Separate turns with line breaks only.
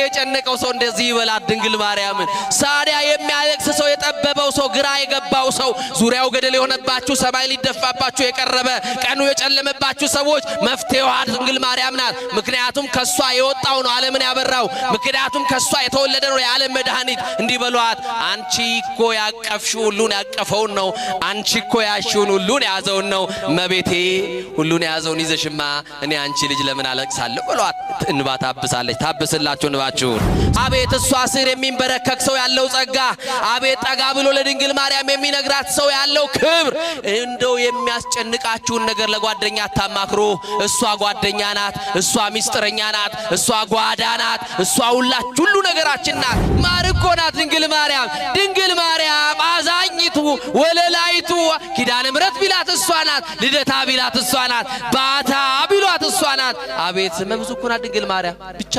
የጨነቀው ሰው እንደዚህ ይበላት ድንግል ማርያምን። ሳዲያ የሚያለቅስ ሰው፣ የጠበበው ሰው፣ ግራ የገባው ሰው፣ ዙሪያው ገደል የሆነባችሁ፣ ሰማይ ሊደፋባችሁ የቀረበ፣ ቀኑ የጨለመባችሁ ሰዎች መፍትሄዋ ድንግል ማርያም ናት። ምክንያቱም ከሷ የወጣው ነው ዓለምን ያበራው። ምክንያቱም ከሷ የተወለደ ነው የዓለም መድኃኒት። እንዲህ በሏት፣ አንቺ እኮ ያቀፍሽው ሁሉን ያቀፈውን ነው። አንቺ እኮ ያሽውን ሁሉን የያዘውን ነው። እመቤቴ ሁሉን የያዘውን ይዘሽማ እኔ አንቺ ልጅ ለምን አለቅሳለሁ በሏት። እንባ ታብሳለች። ታብስላችሁ እንባችሁን። አቤት እሷ ስር የሚንበረከክ ሰው ያለው ጸጋ፣ አቤት ጠጋ ብሎ ለድንግል ማርያም የሚነግራት ሰው ያለው ክብር። እንደው የሚያስጨንቃችሁን ነገር ለጓደኛ አታማክሩ። እሷ ጓደኛ ናት፣ እሷ ሚስጥረኛ ናት፣ እሷ ጓዳ ናት፣ እሷ ሁላችሁ ሁሉ ነገራችን ናት። ማር እኮ ናት ድንግል ማርያም። ድንግል ማርያም አዛኝቱ ወለላይቱ፣ ኪዳነ ምሕረት ቢላት እሷ ናት፣ ልደታ ቢላት እሷ ናት፣ ባታ ቢሏት እሷ ናት። አቤት ስመ ብዙ እኮ ናት ድንግል ማርያም ብቻ።